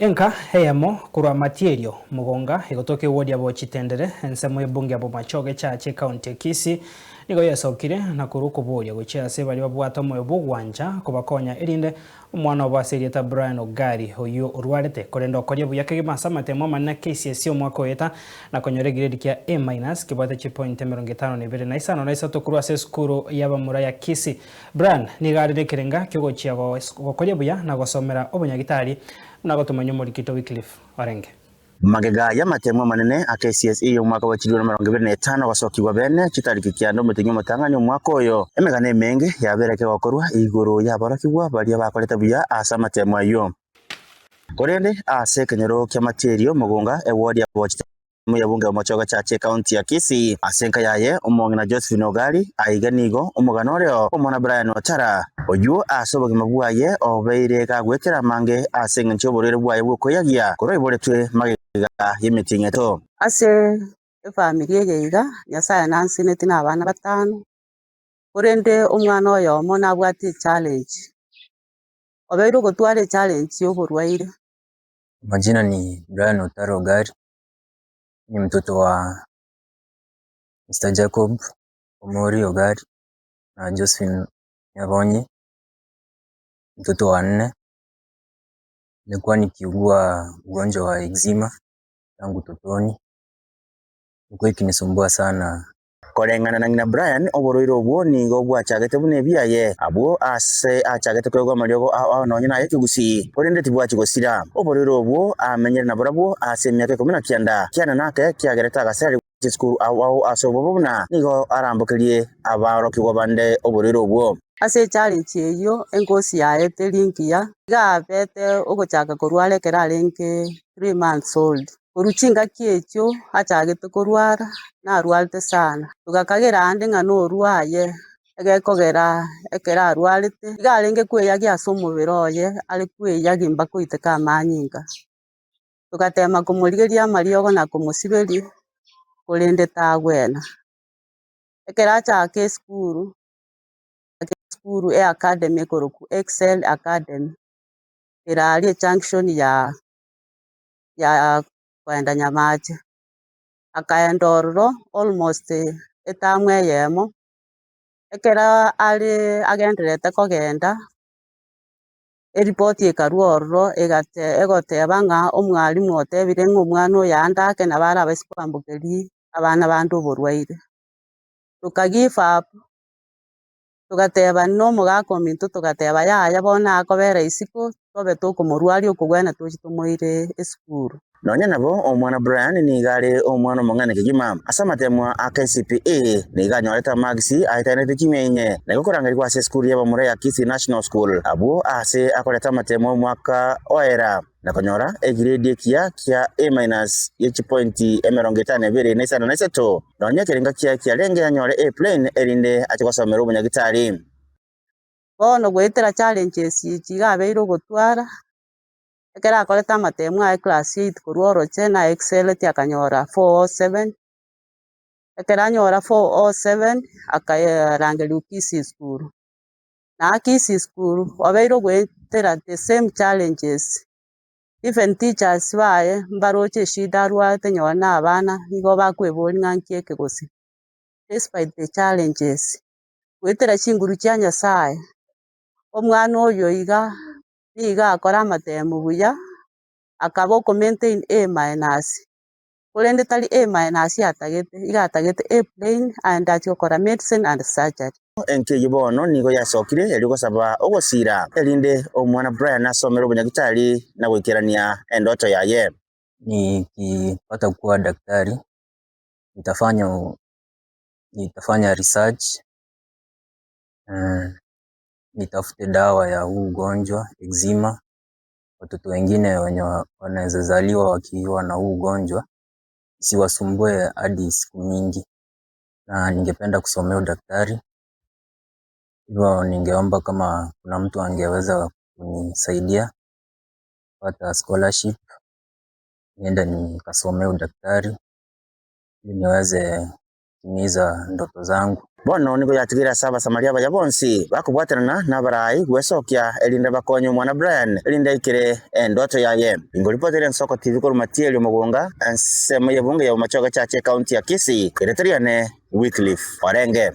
Enka eyemo korwa Matierio, Mogonga, egotoka ewodi ya Bochitendere, ensemo y'ebunge ya Bomachoge Church ecounty ya Kisii, nigo yesokire na korwa okoboria gochia ase baria babwate omoyo bw'ogwancha kobakonya erinde omwana obo ase erieta Brian Ogari oyio orwarete korende okoria buya kegima ase amatemo amanene KCSE omwaka oeta na konyora egiredi kia A minus kebwate chipointi 52 na 53 korwa ase esukuru y'abamura ya Kisii. Brian nigo are nekerenga kiogochia gokoria buya na gosomera obonyagitari buna agotomanywa omorikito Wycliffe orenge. Magega y'amatemo amanene a KCSE y'omwaka bwa chilioni 25 gosokigwa bene chitariki kianda omotenyi omotang'ani omwaka oyo, emegano emenge yabeire kegokorwa igoro y'aborokigwa baria bakorete buya ase amatemo ayio. Korende ase ekenyoro kia Materio Mogonga, eward ya Bochita, Omoyabunge omochoge Church Ekaunti ya Kisii ase enka yaye omong'ina Josephine Ogari aiga nigo omogano oreo omwana Brian Ochara oyio ase obogima bwaye obeire gagwetera amange ase engencho y'oborwaire bwaye bw'okoyagia korwa aiboretwe magega y'emeting'eto. Ase efamiri eye iga, Nyasaye nansineti na abana batano, korende omwana oyomo nabwate echallenge, obeire ogotwara echallenge ya oborwaire. Majina ni Brian Otaro Ogari. Ni mtoto wa Mr. Jacob Omori Ogari na Josephine Nyabonyi, mtoto wa nne. Nimekuwa nikiugua ugonjwa wa eczema tangu utotoni, imekuwa ikinisumbua sana. Koreng'ana na ng'ina Brian, oborwaire obwo nigo bwachagete buna ebiaye, abwo aase achagete koegwa amariogo ao ao nonya naye ekegusii, korende tibwachia gosira. Oborwaire obwo amenyire naborabwo ase emiaka ikomi na kianda, kianda nake kiagerete agasererigwa chisukuru ao ao ase obobe buna nigo arambokerie abarokigwa bande oborwaire obwo. Ase echallenge eyio engosi yaye teri ngiya, iga abete ogochaka korwara ekero arenge 3 months old. Korwa chingaki echio achagete korwara, narwarete sana, togakagera aande ng'a norwaye, egekogera ekero arwarete, iga arenge kweyagia ase omobere oye, are kweyagia mpaka oiteka amanyinga. Togatema komorigeria amariogo na komosiberia, korende tagwena. Ekero achaka esukuru, esukuru e academy ekorokwa Excel Academy, ere aria ejunction ya ya koenda Nyamache, akaenda ororo almost etamu eyemo, ekero are agendererete kogenda, eripoti ekarwa ororo egate egoteba ng'a omwalimu otebire ng'a omwana oyo ande ake nabo arabaise koambokeria abana bande oborwaire. Toka give up, togatebani na omogaka ominto togateba yaya bono akobera isiko tobe tokomorwaria okogwena toche tomoire esukuru. Nonya nabo, omwana Brian nigo are omwana omong'aini kegima. Ase amatemwa a KCPE, nigo anyorete amagisi aetanete chimia inye, na igo korangerigwa ase esukuru y'abamura ya Kisii National School, abwo aase akorete amatemwa omwaka oera. na konyora egiredi ekiya kia A minus ye chipointi 52 na isato, nonya ekerengo kiaye kiarenge anyore A plain erinde ache gosomera obonyagitari. Bono goetera challenges echi iga abeire ogotwara, ekero akorete amatemu aye class eight korwa oroche na exceleti akanyora 407, ekero anyora 407 akarangerigwa Kisii school. Na Kisii school obeire ogoetera the same challenges, even teachers baye mbaroche eshida arwarete nonye na abana nigo bakweboria ng'a nki eke gose, despite the challenges, goetera chinguru chia Nyasaye, omwana oyo iga nigo akora amatemo buya, akaba oko maintain A minus. korende tari A minus atagete, iga atagete A plain aende achie gokora medicine and surgery. Enki eyio bono nigo yasokire erio gosaba ogosiira, erinde omwana Brian asomere obonyagitari na goikerania endoto yaye. Nikipata kuwa daktari, nitafanya nitafanya research, nitafute dawa ya huu ugonjwa eczema. Watoto wengine wenye wanaweza zaliwa wakiwa na huu ugonjwa isiwasumbue hadi siku mingi, na ningependa kusomea udaktari, hivyo ningeomba kama kuna mtu angeweza kunisaidia kupata scholarship niende nikasomee udaktari ili niweze kutimiza ndoto zangu. Bono nigo yatigeire ase Abasamaria abaya bonsi bakobwatanana nabarai gwesokia erinde bakonye omwana Brian erinde aikere endoto yaye. Ingoripotere Ensoko TV korwa Matieri Omogonga, ensemo y'ebunge ya Bomachoge Church Ekaunti ya Kisii, erieta riane Wycliffe Orenge.